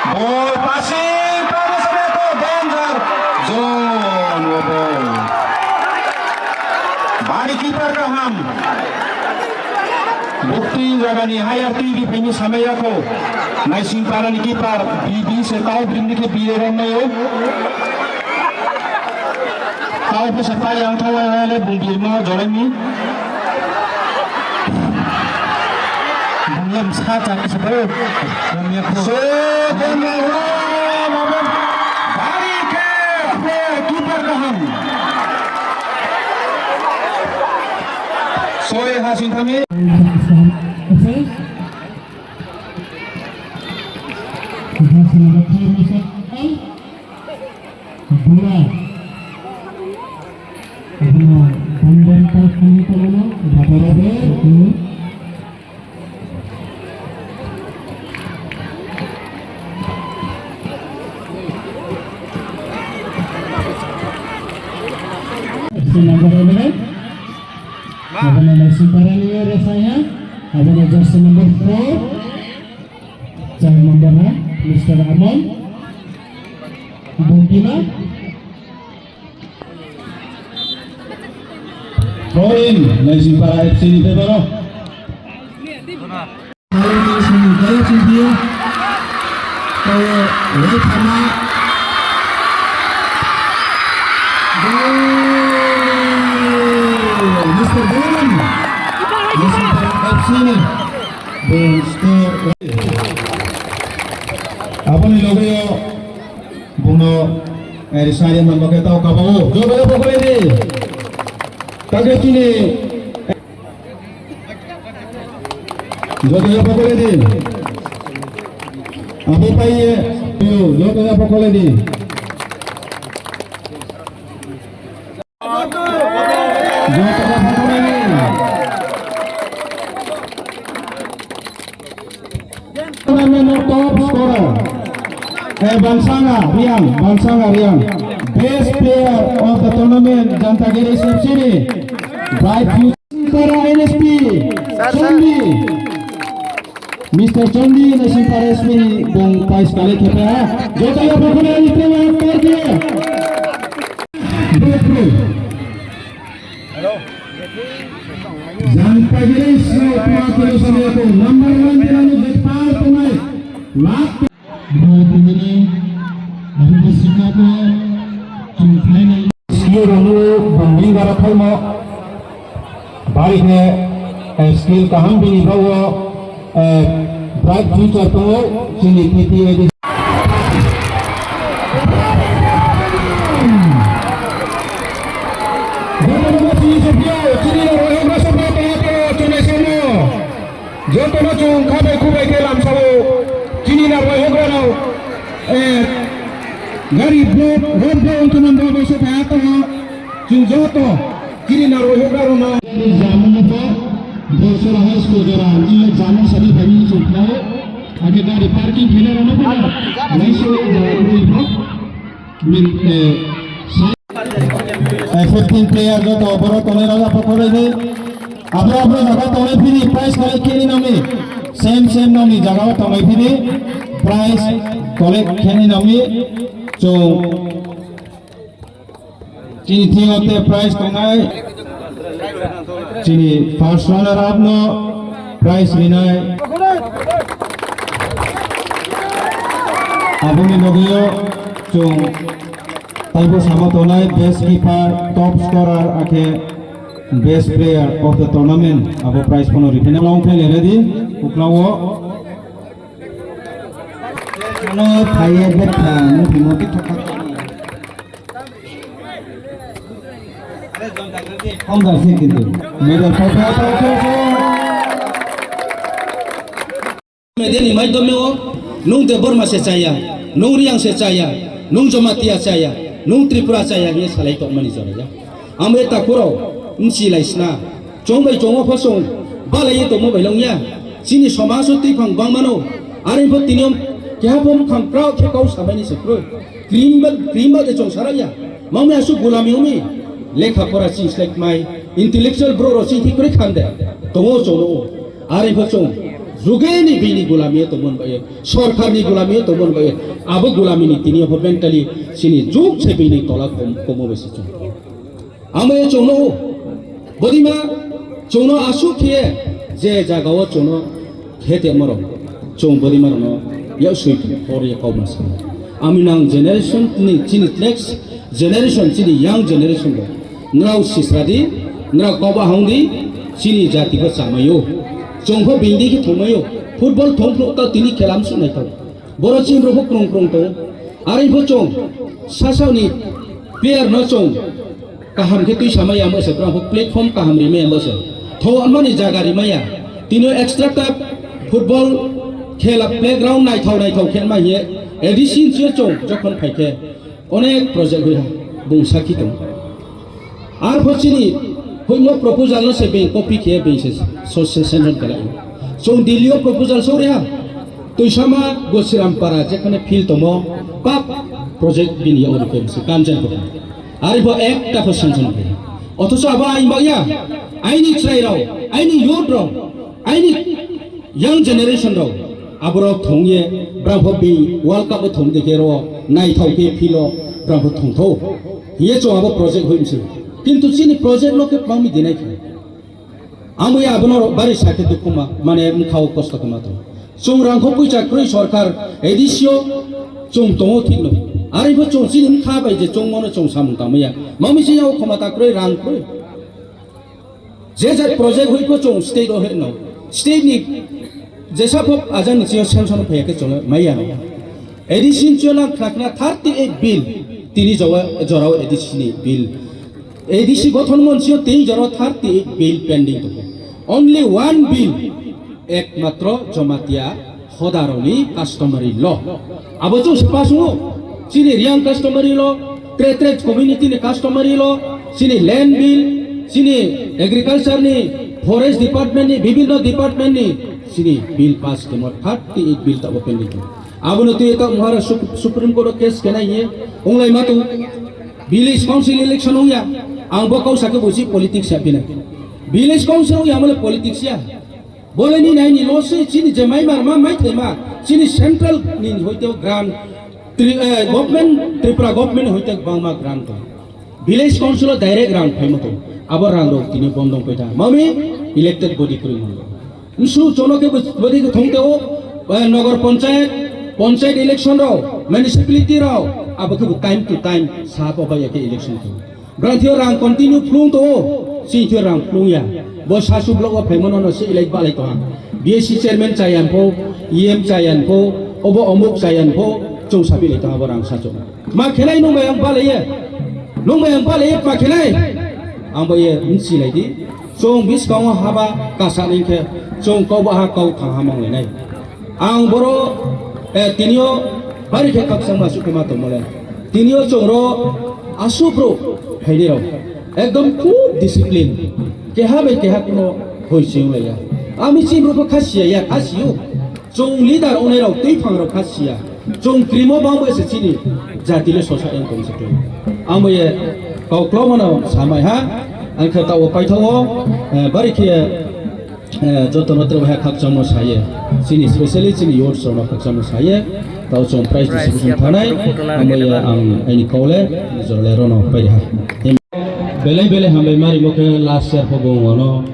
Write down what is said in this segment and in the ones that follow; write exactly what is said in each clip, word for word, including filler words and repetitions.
Ball passing, Prabhu Sabeko, danger zone o ball. Bari keeper kaham. Bukti jagani higher twi biphini samaya ko. Naising parani keeper, B B se tau bini ke bire ron nayo. Tao bwsa pai ang thangwi wale bung birma jolai ni. Bung lam sa cha kisa bai. Bung ya kho. So, bung ya kho, mabon. Bari khe, khe, keeper kaham. Soi ha sing thami. Bura. Abono Bondon Park ni tongmano, Bhadarabha. Number eleven. Abono Naisingpara ni Resaya. Abono jersey number four. Char number ha, Mister Amon. Bukima. Throw in, Naisingpara F C ni favor o. Mister Dolan, Naisingpara F C ni. Bung score. Aboni loge o bungno, eh, risari manba khe tao kabao. Joto ya pokole di. Kake chini. Joto ya pokole di. Abo paiye. Joto ya pokole di. Tournament top scorer. Eh, Bansanga Riang, Bansanga Riang. Best player of the tournament, Jantagiri F C ni. Bright future N S P, Chandi. Mister Chandi, Naisingpara S P ni bung prize collect khe pha. Joto ya pokole ni tengah aktor dia. Jang pagiri sio tuma kilo samaya ko number one dinani jepar tumai. Lak. Bo tumini, ahi bo sikha ko, chung khlainai. Sio ronu bonding gara khaimo. Bari khe, eh, skill kaham bini bago, eh, bright future tongo, chini T T A D. Jotono chini sophiyo, chini rohingya sophiyo tongo to, chonai samo. Jotono chwng khabai khubai khe lamsao, chini na rohingya rok, eh, gari block, road block wngkhe nang bo bai se phaiya tongo. Chwng joto chini na rohingya rok no. Jamung no bo Borsora High School jora ni jamung sadi phai ni chwng khlai. Age gari parking khela rok no bo laisio jora rwi bo. Min, eh, sa-, eh, fifteen player joto borok tongnai rok aphok khoroi di. Abro abro jaga tongnai phini prize collect kheni nangni. Same same nangni jaga o tongnai phini prize collect kheni nangni. Chwng chini team o te prize tongnai. Chini first runner up no prize rinai. Aboni logi o chwng taibo sama tongnai best keeper, top scorer, akhe best player of the tournament abo prize phano riphinai. Long play ready, uklau o. Ano phaiye betha, no phimo tik thok thok. Hom da se kintu. Medal pha pha pha pha pha. Media ni maidhyame o nwng Debbarma se chaya, nwng Riang se chaya, nwng Jamatia chaya, nwng Tripura chaya hinwi salai tongmani joraya. Amo e takhurok mchi lai sna. Chong bai chongo pho chwng balai tongmo bai longya. Chini somaj o twiphang bangmano. Are pho tini om keha pho mwkhang krao khe kau samaini se kwrwi. Krim ba, krim ba de chong saraya. Mangmi asuk gulami umi. Lekha pora chini slek mai. Intellectual bro ro chini kwrwi khande. Tongo chongo. Are pho chwng Jugeni bini gulami tongmon bai, sorkarni gulami tongmon bai, abo gulamini tini ho mentally chini jug se bini tola kom-, komo bai se chung. Amo ye chungno, bodima chungno asuk khe je jaga o chungno khete moro, chung bodima no ya sui por ye kau masa. Ami nang generation ni chini next generation chini young generation bo nrao sisradi, nrao koba hongdi, chini jati bo chamayo. Chungpho bindi khe thongmayo. Football thongphru ta tini khelam sunai tong. Boro chini rokho krung krung tong. Ari pho chung sasao ni player no chung kaham khe twi samaya mo se, bro pho platform kaham rimaya mo se. Thong amani jaga rimaya. Tino extra ta football khela playground naithau naithau khe ma hiye. A D C inchi chung jokhon phaikhe. Onek project hoiha bung sakhi tong. Arpho chini hoimo proposal no se beng copy khe beng se so-, se sanction khlai. Chwng Delhi o proposal soriha. Tuisama Gosirampara jekhane field tomo pap project bini yago rikhe se Kanchanpur. Arpho ekta pho sanction khe. Othoso abo ain bagya, aini chwrai rao, aini youth rao, aini young generation rao aborok thongye, brapho bi World Cup o thong de khe ro naithau khe philo brapho thongthou. Hiye chwng abo project hoimse. Kintu chini project no khe pangmi dinai khe. Amwi abono bari sakhe dukuma, mane mkhao kosto khe mato. Chwng rangkho puicha kroi sorkar A D C o chwng tongo thikno. Aripho chwng chini mkha bai je chwng mono chwng samung tangmaya. Mami se yao khoma ta kroi rang kroi. Je jat project hoi pho chwng state o heno. State ni jesa pho ajang ni chio sanction phai khe chwng maya no. A D C ni chio lang khna khna thirty eight bill tini jawa jorao A D C ni bill. A D C gothon mon chio tini jorao thirty eight bill pending tongo. Only one bill ekmatro Jamatia hodarokni customary law. Abo chwng se pass wngo. Chini Reang customary law, tre tre community ni customary law, chini land bill, chini agriculture ni, forest department ni, bibhinno department ni, chini bill pass kemo thirty eight bill tabo pending. Abono twi ta Maharashtra Sup-, Supreme Court o case kenai ye, onglai matu, village council election ongya, ang bo kau sakhe busi politics ya pina. Village council ongya mole politics ya. Boleni naini lo se chini je mai mar ma mai thai ma chini central ni hoite grant tri-, eh, government, Tripura government hoite bangma grant to. Village council o direct rang phaimo to. Abo rang rok tini bondong paita. Mami elected body kri mo. Nsu chono ke bodi ke thongte o, eh, nagar panchayat, panchayat election rao, municipality rao, abo ke time to time sa pa ba ya ke election to. Brang thio rang continue phlung to, si thio rang phlung ya. Bo sasu block o phaimano no se ilai balai to ha. B S C chairman chayan pho, E M chayan pho, obo omuk chayan pho, chwng sabi lai to ha bo rang sachu. Ma khelai nung bai ang balai ye. Nung bai ang balai ye ma khelai. Ang bai ye nsi lai di. Chwng biskango haba kasa ning khe chwng kau ba ha kau thang ha mang lai nai. Ang boro, eh, tinio bari khe khakchangma sukhe ma tongmole. Tinio chwngro asubro phainirok ekdom khub discipline. Keha bai keha kuno hoi chiyung laiya. Ami chini rokbo kha siya ya, kha siyo. Chwng leader ongnai rok tei phang rok kha siya. Chwng krimo bangbo se chini jati le sosa yang tong se. Ang bai ye kau klo mano samai ha. Ang khe tao paithago, eh, bari khe Eh, jotono tere hai khakchangma saye. Chini specially chini youth rokno khakchangma saye. Tao chwng prize distribution thanai. Amo ya ang aini kaule jorle rono pai ha. Belai belai hambai mari mo khe last year pho bo wano,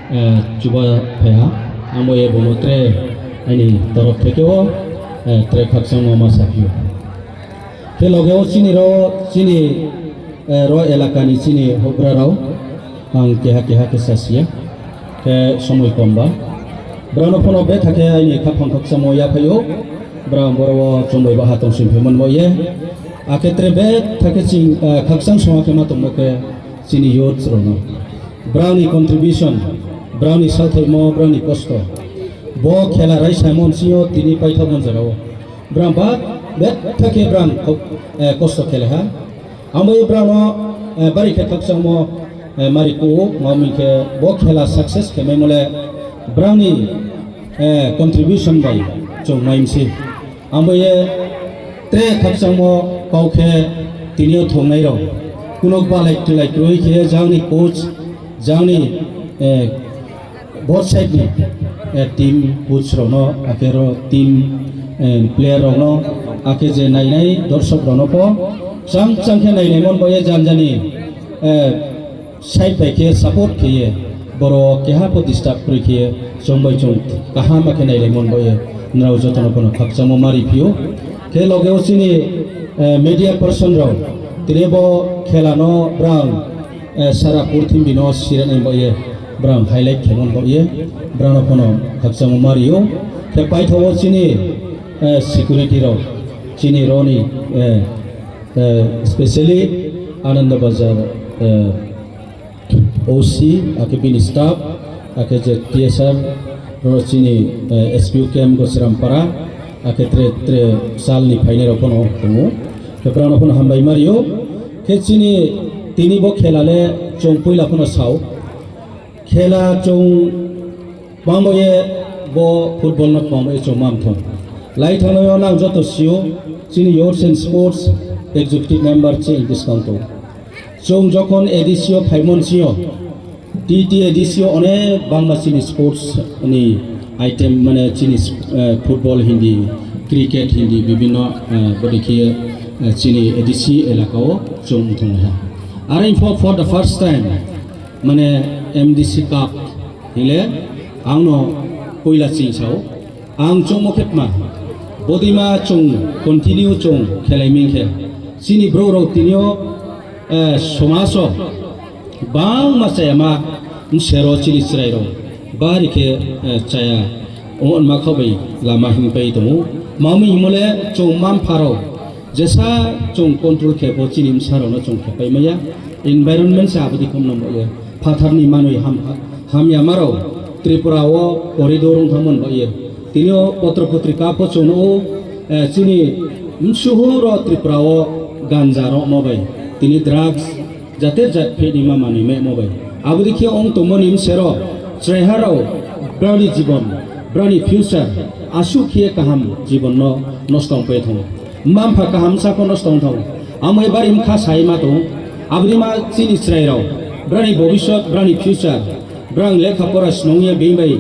eh, chuba phaiha. Amo ya bomo tere aini torok theke o, eh, tere khakchangma ma saphiyo. Khe loge o chini ro, chini, eh, ro elakani chini houhgra rao ang keha keha khe sasiya. Khe somoi kom ba. Brano phano betha khe aini khaphang khakchangmo yaphaio. Bra boro o chumbai baha tong sing phaimani mo ye. Akhe tere betha khe ching, eh, khakchang songha khe ma tongmo khe chini youth rokno. Brani contribution, brani salthaimo, brani kosto. Bo khela rai saimon sio tini paithak manjaro. Bram ba betha khe bram ko-, eh, kosto khele ha. Amo bram no, eh, bari khe thakchangmo, eh, mari ku, mami khe bo khela success khe mai mole bram ni, eh, contribution bai chwng mai msi. Amo ye tre thakchangmo kau khe tinio thongnai rok. Kuno balai tulai kroi khe jang ni coach, jang ni, eh, both side ni eh, team coach rokno, akhe ro team, eh, player rokno, akhe je nainai dorshok rokno pho chang chang khe nainai mon bo ye jan jani, eh, side bai khe support khe ye, borok keha pho disturb kwrwi khe ye, chwng bai chwng kaham khe nailai mon bo ye, nrao jotono bono khakchangma mari phio. Khe loge o chini, eh, media person rok, tini bo khela no brang, eh, sara purthimbi no sirani bo ye, brang highlight khe mon bo ye, brang no bono khakchangma mario. Khe paithogo chini, eh, security rok, chini roni, eh, eh, specially Ananda Bazar, eh, O C, akhe bini staff, akhe je T S R, ro chini, eh, S P O camp Gosirampara, akhe tre, tre salni phainai rok phano tongo. Khe brang no phano hambai mario. Khe chini tini bo khela le chwng puila phano sao. Khela chwng Bangbo ye bo football no bangbo ye chwng mam thung. Lai thangnaio nang joto sio, chini Youth and Sports Executive Member chini bwskang tong. Chwng jokhon A D C o phaimon sio, T T A D C o onek bangma chini sports ni item, mane chini, eh, football hindi, cricket hindi, bibinno, eh, bodi khe, eh, chini A D C elaka o chwng thung ha. Are info for the first time, mane M D C Cup hile angno puila ching sao. Ang chongmo khetma, bodima chong continue chong khelai ming khe. Chini bro rok tinio, eh, somaso bangma chayama msero chini chwrai rok bari khe, eh, chaya. Omo ma kho bai lama himpai tongo. Mami himole chong mam pharo. Jesa chwng control khe bo chini bwsa rokno chwng khepai maya, environment se aboni khum nang ya. Phathar ni manwi ham, hamya maro Tripura o corridor wng thangmani bagwi. Tini o potro potrika pho chwng o, eh, chini msuhu ro Tripura o ganja rokma bai. Tini drugs, jater jat phedima manwi memo bai. Abodi khe ong tongmani msero chwraiharao brani jibon, brani future asuk khe kaham jibon no nosto wngpai thango. Mampha kaham sa pho nosto wng thango. Amo bari mkha sai ma tong. Abodi ma chini chwrairao brani bobiswt, brani future, brang lekha pora snongya bini bai,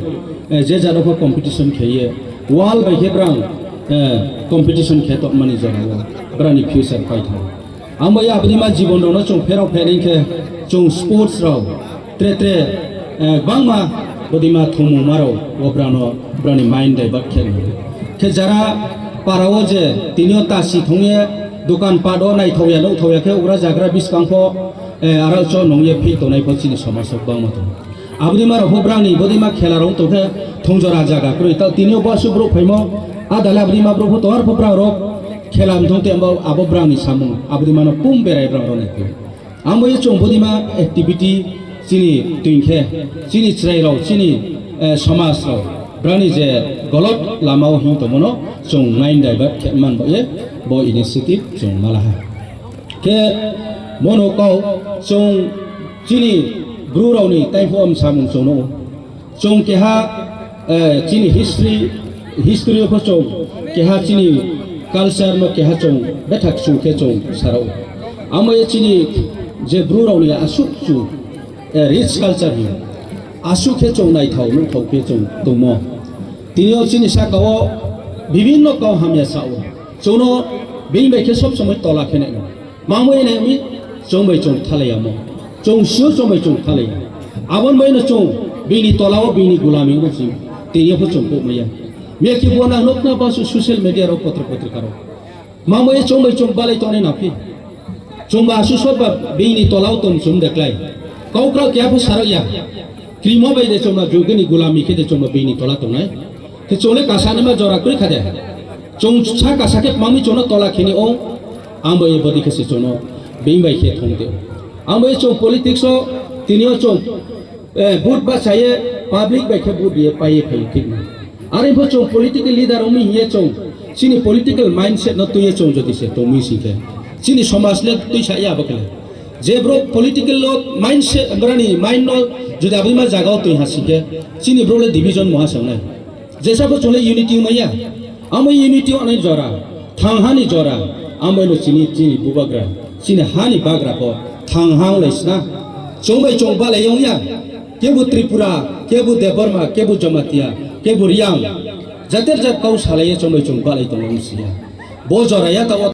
eh, je jado pho competition kheye. World bai khe brang, eh, competition khe tongmani jora o brani future pai thango. Ang bai aboni ma jibon rokno chwng pherok phereng khe chwng sports rok tre tre, eh, bangma bodima thumung maro o brano brani mind divert khe rw khe jara para o je tinio tasi thongye dokan pat o naithokya nukthokya khe ugra jagra biskang pho, eh, aro cho nungye phil tongnai pho chini somaj o bangma tongo. Aboni ma rok pho brangni bodima khela rok tongkhe thongjora jaga kwrwi. Ta tinio bo aswk borok phaimo, a dale aboni ma borok pho tongo, arpho brang rok khela wngthong tei abo, abo brangni samung. Aboni mano pum berai brang rok nai phio. Ang bo ye chwng bodima activity chini twing khe, chini chwrai rok, chini, eh, somaj rok, brangni je golot lama o him tongmano chwng mind divert khe man bo ye, bo initiative chwng malaha. Khe bono kok chwng chini bru rokni taiphuam samung chwngno. Chwng keha, eh, chini history, history o chwng keha chini culture no keha chwng bethak chwng khe chwng sarao. Amo ye chini je bru rokni asuk chu, eh, rich culture ni asuk khe chwng naithau nukthau khe chwng tongmo. Tini o chini saka o bibinno kau hamya sao. Chwngno bini bai khe sob somoi tola khe nai. Mangmui nai mi chwng bai chwng thalai amo. Chwng sio chwng bai chwng thalai. Abon bai no chwng bini tola o bini gulami no chwng tini pho chwng kok maya. Meki bo na nokna ba su social media ro potro potrika ro. Mangmui chwng bai chwng balai tongnai na phi. Chwng ba su sob ba bini tola o tong chwng deklai. Kau kra kya pho sarok ya. Krimo bai de chwngno jugini gulami khe de chwngno bini tola tongnai. Khe chwng le kasa nima jora kwrwi kha de. Chwng sa kasa khe mangmi chwngno tola khini o. Ang bai bodi khe se chwngno bini bai khe thong de. Ang bai chwng politics o tini o chwng, eh, vote ba saye public bai khe vote ye paye phai thik na. Are pho chwng political leader wngwi hiye chwng chini political mindset no twiye chwng jodi se tongwi si khe chini somaj le twi sa ya bo khe. Je bro political lo mindset, brani mind no jodi aboni ma jaga o twi ha si khe chini bro le division moha sangnai. Jesa bo chwng le unity wngmaya. Amo unity wngni jora, thanghani jora, amo no chini, chini bubagra, chini hani bagra ko thangha wnglaisna. Chwng bai chwng balai wngya. Kebo Tripura, kebo Debbarma, kebo Jamatia, Kebo riyang jater jat kau salaiya chomai chwng balai tongo wngsiya. Bo joraya tao